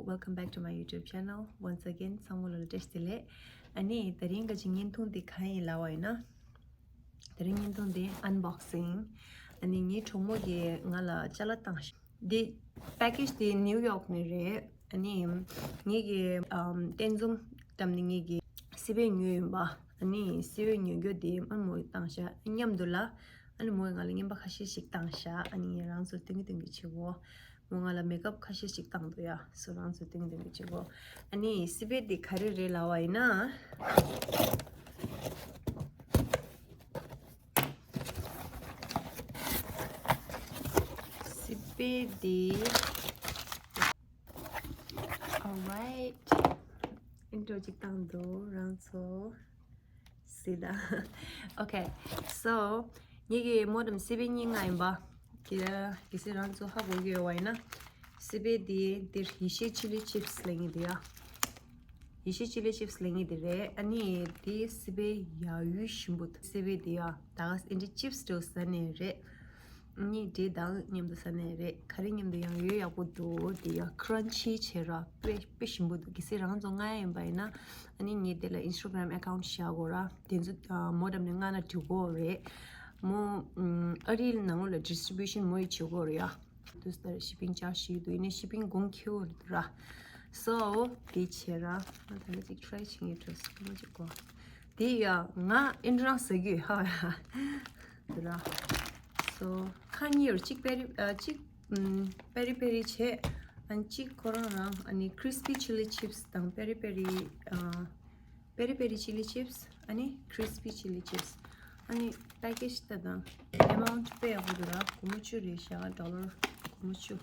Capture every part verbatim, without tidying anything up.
Welcome back to my YouTube channel once again. ཚང་མ་ལ་བཀྲ་ཤིས་བདེ་ལེགས། ཨ་ནི་དེ་རིང་གི་བརྙན་ཐུང་འདི་གང་ཡིན་ལབ་པ་ཡིན་ན། དེ་རིང་བརྙན་ཐུང་འདི་unboxing། ཨ་ནི་ངའི་གྲོགས་མོ་གིས་ང་ལ་ཅ་ལག་བཏང་ཤག་འདི་package་དེ་ནིའུ་ཡོག་ནས་རེད། ཨ་ནི་ངེད་ཀྱི་ཨམ་རྟེན་འཛོམས་བཀྲམ་ནས་ངེད་ཀྱི་སི་པན་ཉོས་ཡིན་པ། ཨ་ནི་སི་པན་ཉོ་རྒྱུ་དེ་ཨ་མོས་བཏང་ཤག་མཉམ་དུ་ལ། ཨ་ནི་མོས་ང་ལ་རྔན་པ་ཁ་ཤས་ཤིག་བཏང་ཤག་ཨ་ནི་ངས་རང་ཚོར་སྟོན་གི་སྟོན་གི་བྱེད་གོ། མོས་ང་ལ་མེག་ཨབ་ཁ་ཤས་ཤིག་བཏང་འདུག་ཡ། སོ་རང་ཚོར་སྟོན་གི་སྟོན་གི་བྱེད་གོ། ཨ་ནི་སི་པན་དེ་ག་རེ་རེད་ལབ་པ་ཡིན་ན། སི་པན་དེ། Alright. Intro་ཅིག་བཏང་འདུག་རང་ཚོ། སི་ད། Okay. So ངེད་ཀྱི་མོ་དང་སི་པན་གཉིས་ང་ཡིན་པ། དེ་གལ་སྲིད་རང་ཚོ་ཧ་གོ་གི་ཡོད་པ་ཡིན་ན། སི་པན་དེ་འདིར་ཡེ་ཤེས་chilli chips་ལབ་མཁན་དེ་ཡ། ཡེ་ཤེས་chilli chips་ལབ་མཁན་དེ་རེད། ཨ་ནི་དེ་སི་པན་ཡ་ཡུལ་ཞིམ་པོ་སི་པན་དེ་ཡ། ད་ག་ཨེ་འདྲ་chips་འདྲ་ཟ་ནས་རེད། ཨ་ནི་འབྲས་དང་མཉམ་དུ་ཟ་ནས་རེད། ག་རེ་མཉམ་དུ་ཡང་ཡོད་ཡག་པོ་འདུག་དེ་ཡ་crunchy་བྱས་ར་དཔེ་དཔེ་ཞིམ་པོ་འདུག་གལ་སྲིད་རང་ཚོ་ང་ཡིན་པ་ཡིན་ན། ཨ་ནི་ངས་དེ་ལ་Instagram account་བཞག་གོ་ར། དེ་ཚོ་ཨ་མོ་འགྲམ་ནས་མངགས་ན་འགྲིག་གོ་རེད། མོ་ཨ་རིའི་ནང་ལོགས་ལ་distribution་མོ་ཡིས་བྱེད་གོ་རེད་ཡ། དུས་ལྟར་shipping charge་ཞིག་འདུག་ཡིན་ནའི་shipping་གོང་ཁེ་པོ་རེད་འདུག་ར། So དེ་བྱས་ར། ང་ད་ནི་ཅིག་try་བྱེད་མཁན་འགྲོ་སི་ཀ་མ་ཅིག་གོ། དེ་ཡ་ང་ཨིན་རང་ཟ་རྒྱུ་ཧ་ཡ། འདུག་ར། So ཁ་གཉིས་ཡོད། གཅིག་པེ་རི་ཨ་གཅིག་ཨམ་པེ་རི་པེ་རི་བྱས། ཨ་གཅིག་ཁོ་རང་རང་ཨ་ནི་crispy chilli chips་དང་པེ་རི་པེ་རི་ཨ། པེ་རི་པེ་རི་chilli chips། ཨ་ནི་crispy chilli chips། ཨ་ནི་package་ད་དང་amount་དཔེ་ཡག་པོ་འདུག་ར། སྒོར་མོ་བཅུ་རེད་ཤག་ཌོ་ལར་སྒོར་མོ་བཅུ།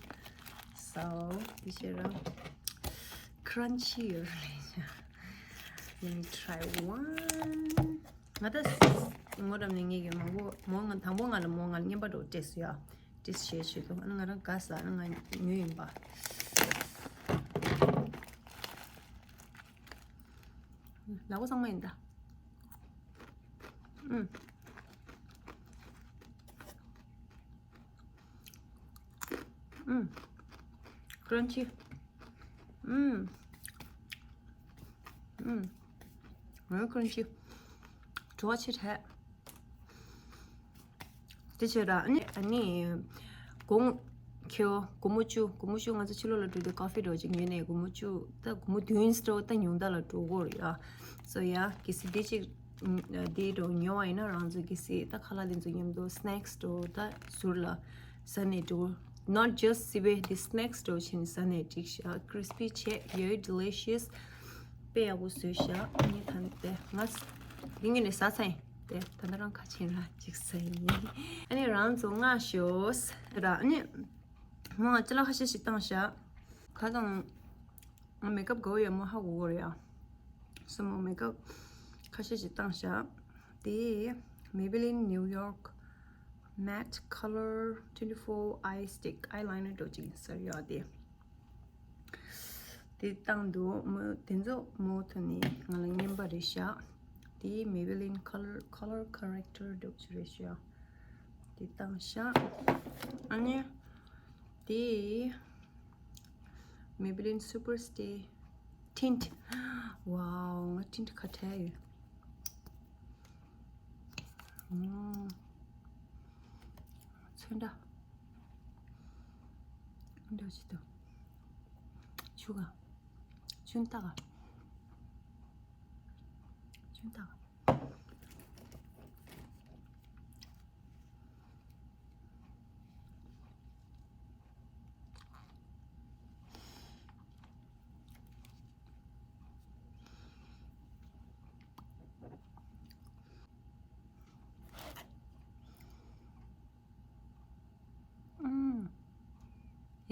So དེ་བྱས་ར། crunchy་ཡོད་རེད་ཤག Let me try one. ང་ད་མོ་འགྲམ་ནས་ངེད་ཀྱི་མང་པོ་མོ་ང་དང་པོ་ང་ལ་མོ་ང་ལ་རྔན་པ་འདྲ་སྤྲད་སོང་ཡ། taste་བྱེད་ཆེད་དུ། ཨ་ནི་ང་རང་དགའ་ས་ཨ་ནི་ང་ཉོས་ཡིན་པ། ལག་པ་གཙང་མ་ཡིན་ད། ཨུམ། ཨུམ། crunchy། ཨུམ། ཨུམ། very crunchy། བྲོ་བ་ཆེ་དྲགས། དེ་བྱས་ར་ཨ་ནི་ཨ་ནི་གོང་ཁེ་པོ་སྒོར་མོ་བཅུ། སྒོར་མོ་བཅུ། ང་ཚོ་ཕྱི་ལོགས་ལ་འགྲོ་དུས་ཀ་ཧྥེ་འདྲ་བོ་ཅིག་ཉོས་ནས་སྒོར་མོ་བཅུ། ད་སྒོར་མོ་བདུན་སྤྲོ་ད་ཉུང་མཐའ་ལ་འགྲོ་གོ་རེད་ཡ། So yeah གལ་སྲིད་དེ་ཅིག་དེ་འདྲ་ཉོ་བ་ཡིན་ན་རང་ཚོ་གལ་སྲིད་ད་ཁ་ལག་དེ་ཚོ་མཉམ་དུ་snacks་འདྲ་བོ་ད་ཟུར་ལ་ཟ་ནས་འགྲོ། Not just སི་པན་དེ་snacks་འདྲ་བོ་བྱས་ནས་ཟ་ནས་འགྲིག་ཤག crispy་བྱས་very delicious། དཔེ་ཡག་པོ་བཟོས་ཤག་ཨ་ནི་ད་དེ་ང་འདི་ངོས་ནས་ཟ་ཚར་ཡིན། དེ་ད་ལྟ་རང་ཁ་ཆེམས་ར་ཅིག་ཟ་ཡིན། ཨ་ནི་རང་ཚོ་མངགས་ཤོག་ར། ཨ་ནི་མོ་ང་ཅ་ལག་ཁ་ཤས་ཤིག་བཏང་ཤག་ག་དང་ང་མེག་ཨབ་དགའ་བོ་ཡོད་མོ་ཧ་གོ་གོ་རེད་ཡ། སོ་མོ་མེག་ཨབ་ཁ་ཤས་ཤིག་བཏང་ཤག་དེ་Maybelline New York Matte Color twenty-four Eye Stick eyeliner་འདྲ་བོ་ཅིག་ཡིན་ས་རེད་ཡ། དེ། དེ་བཏང་འདུག་མོ་དེ་ཚོ་མོ་ཐོན་ནས་ང་ལ་རྔན་པ་རེད་ཤག་དེ་Maybelline color color corrector་འདྲ་བོ་ཅིག་རེད་ཤག་དེ་བཏང་ཤག་ཨ་ནི་དེ་Maybelline Superstay tint། Wow ང་tint་ཁ་བྲལ་ཡོད། ཨོ། ཚོན་ཁྲ། འདྲ་ཅི་འདུག་ཆུ་ག་ཆུན་ཏག་ག་ཆུན་ཏག་ག་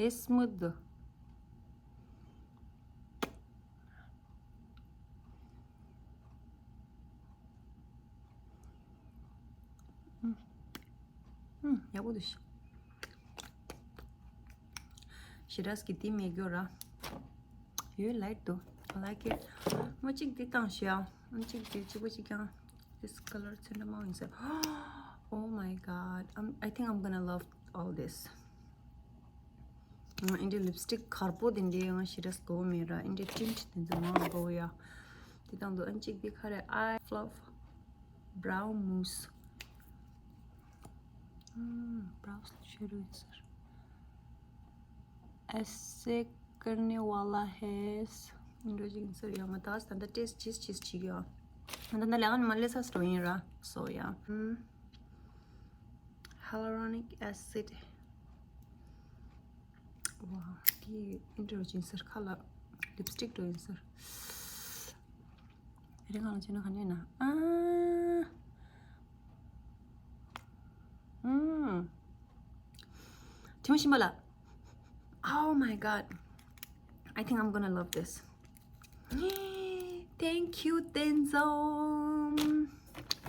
ཨེ་སྨུག་འདུག་ཨུམ། ཨུམ། ཡག་པོ་འདུག་ཞི་རས་ཀྱི་དེ་མེད་རྒྱུ་ར། You like though. I like it. མོ་གཅིག་འདི་བཏང་ཤག་ཨ་གཅིག་འདི་གཅིག་པོ་གཅིག་ཀྱང་། This color ཚོན་ཁྲ་མང་ཡིན་ཟེར། Oh my god. I'm, I think I'm gonna love all this. ཨིན་ཌི་ལིབ་སི་ཊིག་གར་པོ་དེ་འདྲའི་ང་ཞེ་དྲག་དགོས་མེད་ར། ཨིན་ཌི་ཊིན་ཊི་དེ་ཚོ་མང་དགོས་ཡ། དེ་དང་དུ་ཨན་གཅིག་དེ་ག་རེ། Eye Fluff Brow Mousse། ཨམ། Brow Shadow ཡིན་ཟེར། Aise karne wala hai འགྲོ་ཅིག་ཡིན་ཟེར་ཡ། ང་ད་ད་ལྟ་ཊེ་སི་ཊི་ཅིས་ཅིས་བྱེད་ཀྱི་ཡོད། ང་ད་ལྟ་ལས་ཀ་ནི་མ་ལས་ས་སི་འགྲོ་ཡིན་ར། སོ་ཡ། ཨམ། Hyaluronic acid། ཝ། དེ་འདྲ་ཅིག་ཡིན་ཟེར། ཁ་ལ་ལིབ་སི་ཊིག་འགྲོ་ཡིན་ཟེར། རེ་གང་ལ་བྱས་ན་ག་ནས་ན། ཨ། ཨུམ། དྲི་མ་ཞིམ་པ་ལ། Oh my god. I think I'm gonna love this. Thank you, Tenzon.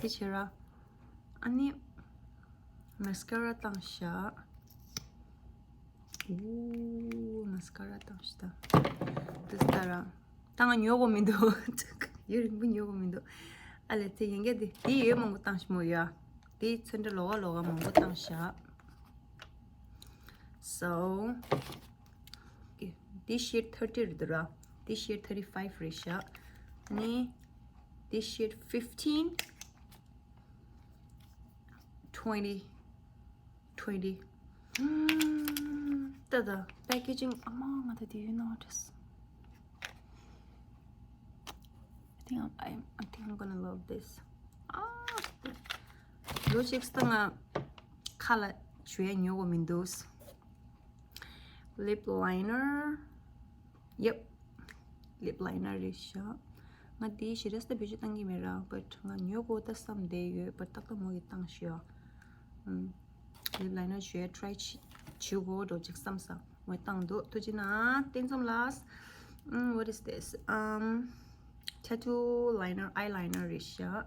དེ་བྱས་ར། ཨ་ནི། མ་སི་ཀ་ར་བཏང་ཤག་ཨོ། མ་སི་ཀ་ར་བཏང་ཤག་ད། དུ་སྟ་ར། ད་ང་ཉོ་དགོས་མི་འདུག་ཡུན་རིང་པོ་ཉོ་དགོས་མི་འདུག་ཨ་ལས་ཚེ་ཡན་གྱི་དེ་དེ་ཡོད་མང་པོ་བཏང་ཤི་མོ་ཡ། དེ་ཚོན་ཁྲ་ལོགས་ཀ་ལོགས་ཀ་མང་པོ་བཏང་ཤག So this shade thirty རེད་འདུག་ར། This shade thirty five རེད་ཤག་ནི། This shade fifteen twenty twenty. ད་ད་packaging ཨ་མ་ང་ད་do you notice? I think I'm, I'm, I think I'm gonna love this. ཨ། ལོ་གཅིག་སྟེང་ང་ཁ་ལ་བྱུ་ཡ་ཉོ་དགོས་མི་འདུག Lip liner. Yep. Lip liner རེད་ཤག་ང་དེའི་ཞེ་དྲག་ས་བེད་སྤྱོད་བཏང་གི་མེད་ར། But ང་ཉོ་དགོས་ད་བསམ་བསྡད་ཡོད། But ཏག་ཏག་མོ་གི་བཏང་ཤག་ཨུམ། Lip liner བྱུ་ཡ་try བྱེད་དགོས་འགྲོ་ཅིག་བསམ་ས་མོ་བཏང་འདུག་ཐུགས་རྗེ་གནང་བསྟན་འཛོམས་ལགས། ཨུམ། What is this? Um, tattoo liner, eyeliner རེད་ཤག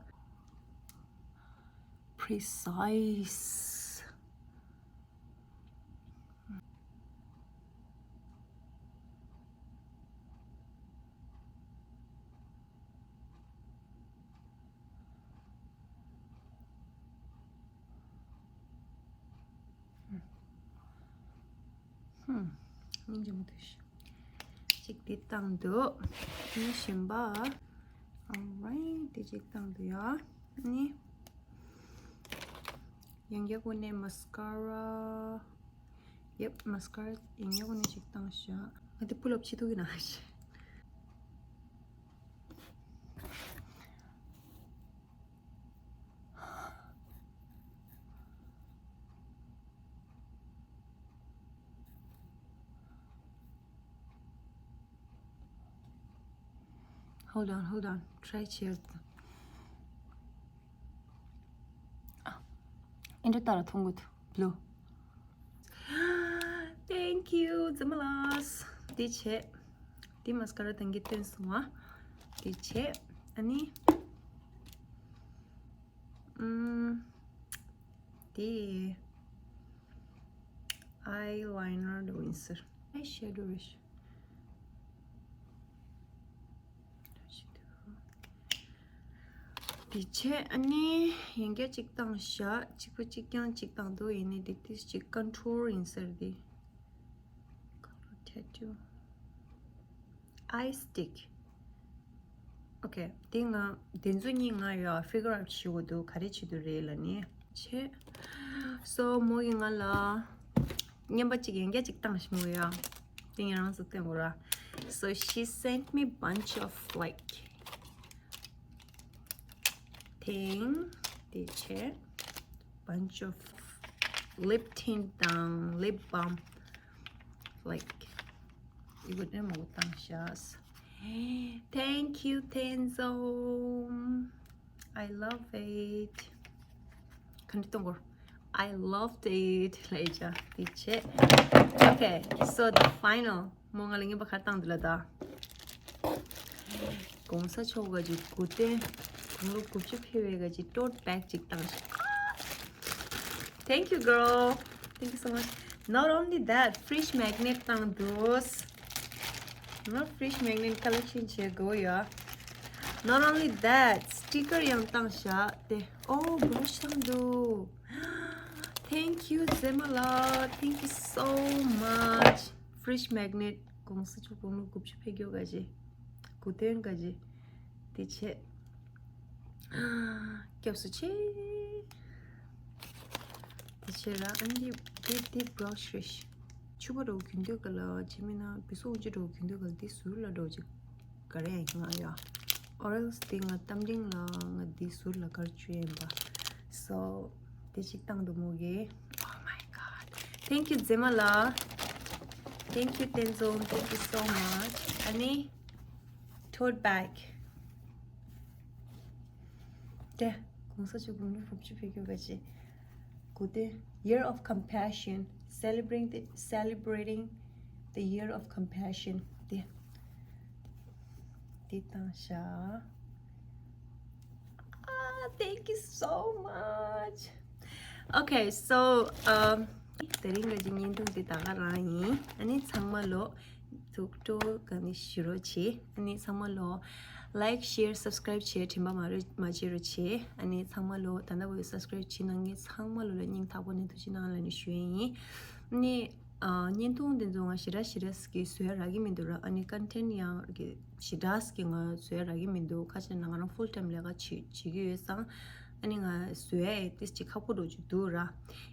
Precise. ཧུམ། སྙིང་རྗེ་མོ་དུ་ཤི། གཅིག་འདི་བཏང་འདུག་ཨ་ནི་གཞན་པ། Alright དེ་གཅིག་བཏང་འདུག་ཡ། ཨ་ནི། ཡང་རྒྱ་ཀུན་ནས་མ་སི་ཀ་ར། Yep, མ་སི་ཀ་ར་ཡང་རྒྱ་ཀུན་ནས་གཅིག་བཏང་ཤག་ང་དེ་pull up བྱེད་ཐུབ་ཀྱི་ན་ཤི། Hold on, hold on. Try བྱེད། ཨ། ཨེ་འདྲ་ལྟར་མཐོང་གི་འདུག blue. Thank you, Zamalas. དེ་བྱས། དེ་མ་སི་ཀ་ར་དང་གི་བཏོན་སོང་ང་། དེ་བྱས། ཨ་ནི། ཨུམ། དེ། Eyeliner འདྲ་བོ་ཡིན་ཟེར། Eyeshadow རེད་ཤག་དེ་བྱས་ཨ་ནི་ཡང་བསྐྱར་གཅིག་བཏང་ཤག་གཅིག་པ་གཅིག་རྐྱང་གཅིག་བཏང་འདུག་ཡིན་ནའི་དེ་ཏིས་གཅིག་contour ཡིན་ཟེར་དེ། Color tattoo. Eye stick. Okay དེ་ང་དེ་ཚོ་གཉིས་ང་ཡ་figure out བྱེད་དགོས་འདུག་ག་རེ་བྱེད་དུ་རེད་ལ་ནི། བྱས། So མོ་ཡིས་ང་ལ་རྔན་པ་གཅིག་ཡང་བསྐྱར་གཅིག་བཏང་ཤི་མོ་ཡ། དེ་ངས་རང་ཚོ་བསྟན་དགོས་ར། So she sent me bunch of like thing དེ་བྱས། Bunch of lip tint དང་lip balm like you could know བཏང་ཤག Thank you, Tenzo. I love it. ག་འདྲ་གཏོང་དགོས། I loved it. ལས་བྱ་དེ་བྱས། Okay, so the final. མོ་ང་ལ་རྔན་པ་ག་རེ་བཏང་འདུག་ལ་ད། གོང་ས་མཆོག་ག་ཅིག་དགུ་སྟོན། དགུང་ལོ་དགུ་བཅུ་ཕེབས་པའི་ག་ཅིག་tote bag ཅིག་བཏང་ཤག Thank you, girl. Thank you so much. Not only that, fridge magnet བཏང་འདུག་ང་fridge magnet collection བྱེད་དགོས་ཡ། Not only that, sticker ཡང་བཏང་ཤག་དེ། Oh, brush བཏང་འདུག Thank you, Zemala. Thank you so much. fridge magnet གོང་ས་མཆོག་དགུང་ལོ་དགུ་བཅུ་ཕེབས་རྒྱུ་ག་ཅི། གོ་སྟོན་ག་ཅི། དེ་བྱས། སྐྱབས་སུ་མཆི། དེ་བྱས་ར་ཨ་ནི་དེ་དེ་brush རེད། ཕྱུ་པ་འགྲོ་གི་འདུག་ག་ལ་ཅི་མིན་ན་བི་སོ་འུ་ཅི་འགྲོ་གི་འདུག་ག་ལ་དེ་ཟུར་ལ་འགྲོ་ཅིག་ག་རེ་ཡང་ཡོད་ཡ། Or else དེ་ང་གཏམ་འདྲེན་ལ་ང་དེ་ཟུར་ལ་གར་བཅུག་ཡིན་པ། So དེ་ཅིག་བཏང་འདུག་མོ་གི། Oh my god. Thank you ཛེ་མ་ལགས། Thank you བསྟན་འཛོམས། Thank you so much. ཨ་ནི་tote bag དེ་གོང་ས་མཆོག་དགུང་ལོ་དགུ་བཅུ་ཕེབས་རྒྱུ་ག་ཅི། གོ་སྟོན། Year of Compassion, celebrating the, celebrating the Year of Compassion དེ། དེ་བཏང་ཤག Ah, thank you so much. Okay, so um དེ་རིང་གི་བརྙན་ཐུང་དེ་ད་ག་རང་ཡིན། ཨ་ནི་ཚང་མ་ལོ་ཐུགས་སྤྲོ་ག་ནི་ཞུ་རོགས་བྱེད། ཨ་ནི་ཚང་མ་ལོ་like, share, subscribe བྱེད་དྲན་པ་མ་རེ་མ་བརྗེད་རོགས་བྱེད། ཨ་ནི་ཚང་མ་ལོ་ད་ལྟ་བས་subscribe བྱེད་གནང་མཁན་ཚང་མ་ལོ་ལ་སྙིང་ཐག་པ་ནས་ཐུགས་རྗེ་གནང་ལབ་ནས་ཞུ་ཡས་ཡིན། ཨ་ནི་ཨ་བརྙན་ཐུང་དེ་ཚོ་ང་ཞེ་དྲག་ཞེ་དྲག་གི་བཟོ་ཡ་རག་གི་མི་འདུག་ར། ཨ་ནི་content ཡང་གི་ཞེ་དྲག་གི་ང་བཟོ་ཡ་རག་གི་མི་འདུག་ག་ཅི་ན་ང་རང་full time ལས་ཀ་བྱེད་བྱེད་ཀྱི་ཡོད་ཙང་། ཨ་ནི་ང་བཟོ་ཡ་ཏིས་ཅིག་ཁག་པོ་འགྲོ་གི་འདུག་ར།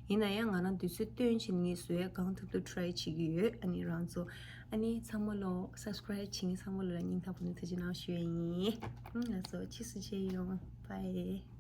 ཡིན་ན་ཡང་ང་རང་དུས་ཚོད་བཏོན་བྱས་ནས་བཟོ་ཡ་གང་ཐུབ་ཐུབ་try བྱེད་ཀྱི་ཡོད། ཨ་ནི་རང་ཚོ་ཨ་ནི་ཚང་མ་ལོ་subscribe བྱེད་མཁན་ཚང་མ་ལོ་ལ་སྙིང་ཐག་པ་ནས་ཐུགས་རྗེ་གནང་ཞུ་ཡ་ཡིན། ཨ་ལགས་སོ། ཕྱིས་སུ་མཇལ་ཡོང་། Bye.